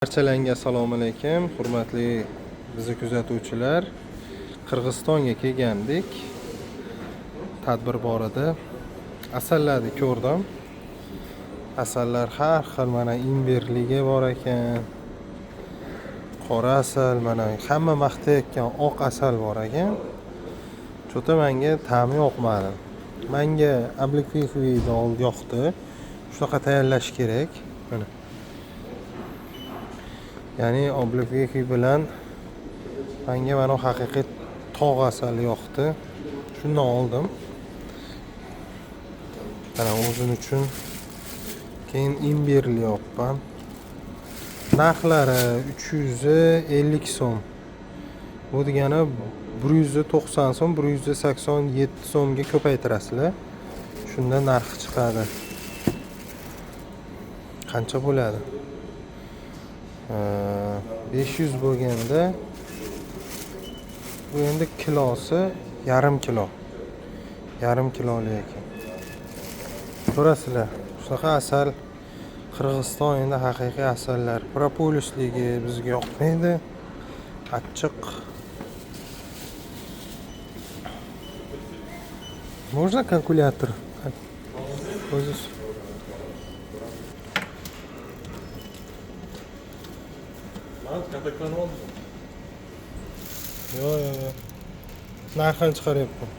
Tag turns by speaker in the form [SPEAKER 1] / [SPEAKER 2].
[SPEAKER 1] Barchalarga assalomu alaykum, hurmatli bizni kuzatuvchilar. Qirg'izistonga kelgandik. Tadbir bor edi. Asallarni ko'rdim. Asallar har xil, mana imbirligi bor ekan. Qora asal, mana hamma maqtayotgan oq asal bor ekan. Cho'ta menga ta'mi yoqmadi. Menga облепиховый yoqdi. Shunaqa tayyorlash kerak. Mana. Ya'ni облепиховый bilan menga mana haqiqiy tog' asali yoqdi. Shundan oldim. Mana o'zim uchun. Keyin imbirli olibman. Narxlari 350 so'm. Bu degani 190 so'm, 187 so'mga ko'paytirasizlar. Shunda narxi chiqadi. Qancha bo'ladi? 500 bo'lganda bu endi kilosi yarim kilo. Yarim kiloli ekan. Ko'rasizlar, shunaqa asal Qirg'iziston endi haqiqiy asallar. Propolisligi bizga yoqmaydi. Achchiq. Можно kalkulyator? O'zingiz.
[SPEAKER 2] Man kontaktlarni oldim.
[SPEAKER 1] Yo'q, yo'q, yo'q. Narxini chiqaryapman.